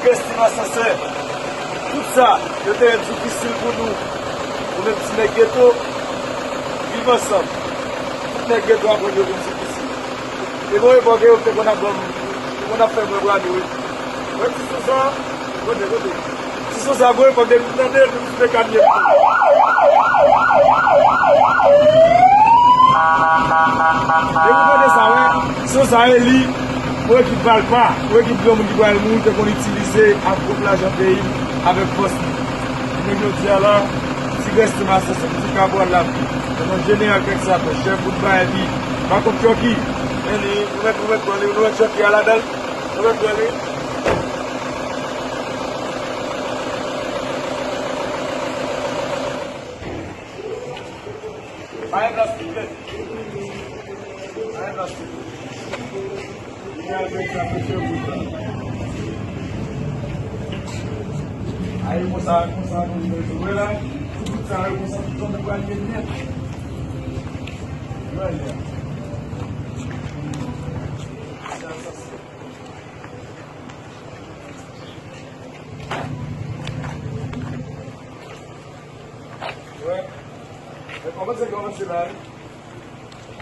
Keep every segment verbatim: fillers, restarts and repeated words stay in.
Rèstim asansè. Tout sa, yo te rèd difisil pou nou. Nou menm ti nèg geto, viv ansanm. Tout nèg geto aprann yo vin difisil. E bon, epòk yo te konn ap ban m, te konn ap fè mwen brade, wi. Mwen ti sou sa, kote, kote. Ti sou sa, bon, epòk depi m tande, depi m tande. Depi m tande sa, wi. Sou sa, e li. Yon ekip valpa, yon ekip granmoun ki pral mouri te konn itilize ak gwoup lajan peyi m avèk fòs li. Jounen jodi a la, ti rèstim asansè, ti kabwal lavi, nan non jeneral Kèk Satan, chèf bout bay vi, pa kont Chòki. Men li, nou mèt, nou mèt pran li, nou mèt Chòki a ladan l, nou mèt pran li. Bay plas pou tèt. Bay plas pou tèt. Li al met sa pou tèt. Ay, konsa, konsa, konsa, konsa, la. Tout sa, konsa, tout sa, nou pral gen nèt. Jwè, jwè. Sa, sa, sa. Wè. Men kòmanse, kòmanse la, wi.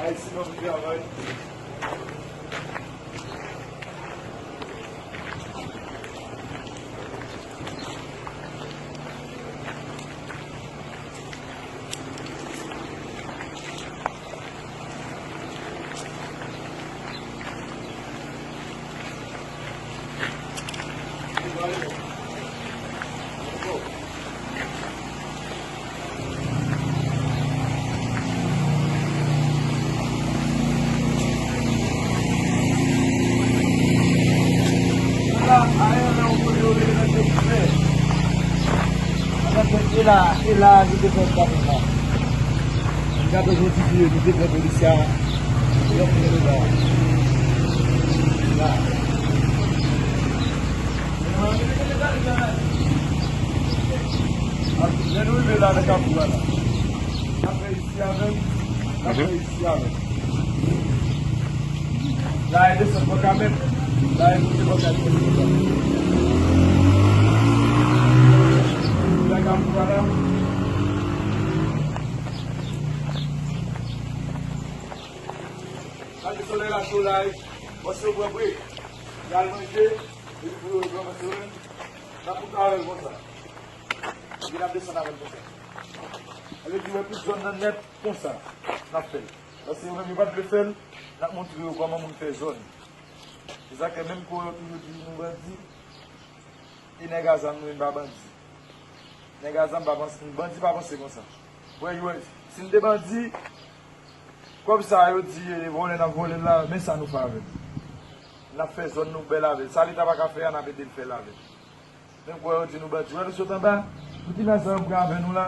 Ayiti, nou travay. E la, e la, li te fè sa pou sa. M gade jodi ki yo te pran polisye a, yo pran yo la. La. Lè nou rive la nan Kafou a la. N ap fè isi avè m, n ap fè isi avè m. La e desann bò Kamèt, la e moute bò Kamèt. Nan Kafou a la. Gade solèy la cho la, wi. Bon, si yo pran brek, y al manje, epi pou yo kòmanse wè, n ap moute avè l konsa. Epi n ap desann avè l konsa. Sa vle di, wè tout zòn nan nèt konsa, n ap fè l. Paske yo menm yo pa t vle fè l, n ap montre yo kòman moun fè zòn. Se sa k fè menm kou yo toujou di nou bandi, e nèg a zam nou, e n pa bandi. Nèg a zam pa panse, bandi pa panse konsa. Wè, yo, si n te bandi, kòb sa yo di, e, vòlè n ap vòlè l la, men sa nou fè avè l. N ap fè zòn nou bèl avè l. Sa Leta pa ka fè a, n ap ede l fè l avè l. Menm kou yo di nou bandi, wè nou sot anba, tout imaj sa yo pran avè nou la,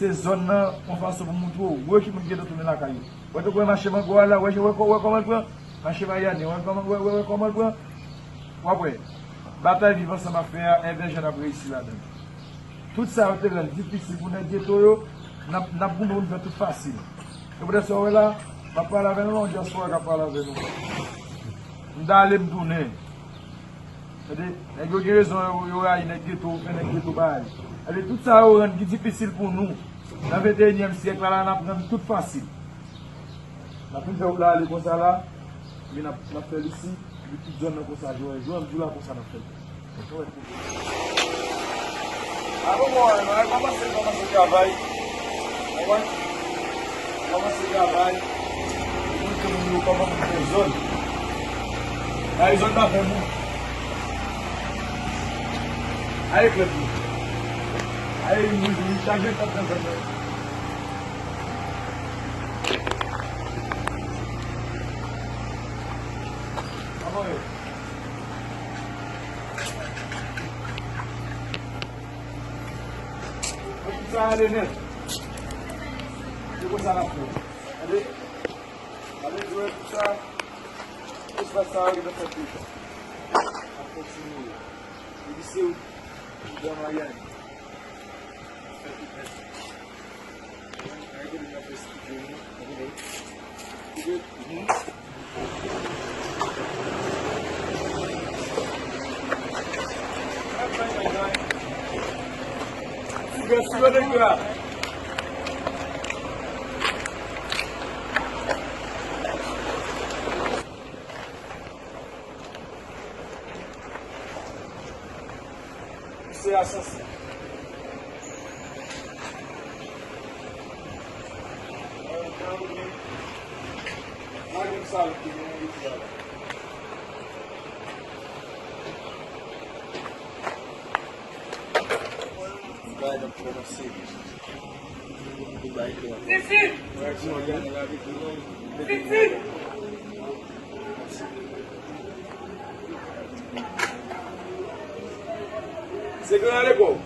se zòn nan, yon fason pou montre w, wè ki moun ki gentan tounen lakay yo. Wè tankou wè mache mango a la, wè, wè, wè kòman l pran, mache mayani, wè kòman, wè, wè, wè kòman l pran. W ap wè, batay viv ansanm ap fè a, envèjan n ap reyisi ladan l. Tout sa yo te rann difisil pou nèg geto yo, n ap, n ap goumen pou n fè tout fasil. Se poutèt sa w wè la, m ap pale avè nou la, yon dyaspora k ap pale avè nou. M t ale, m tounen. Tande, nèg yo gen rezon, yo, yo rayi nèg geto, fè nèg geto bagay. Tande, tout sa yo rann ki difisil pou nou. Nan venteyinyèm syèk la, la, n ap rann tout fasil. N ap fin fè wout la ale konsa la, epi n ap, n ap fè l isi, epi tout zòn nan konsa, jwè, jwè, m di w la konsa n ap fè l. Apre mwen, nou al kòmanse, kòmanse travay. Konprann? Kòmanse travay. Montre moun yo kòman pou fè zòn. Ay, zòn pa fè moun. Ay, klèb nou. Ay, nou, nou, chak gen tan pran zòn nan. Kòman yo? Tout sa ale nèt. Se konsa n ap fè. Tande? Tande, jwè, tout sa. Espas sa yo gentan fèt deja. N ap kontinye. Epi se ou ki pran Mayani. N ap fè tout nèt. Arete nou ap esplike nou. Tande? Tande? Mhm. Gras, sou le gras. Se asanse. Fifi! Fifi! Se gran ale gwo.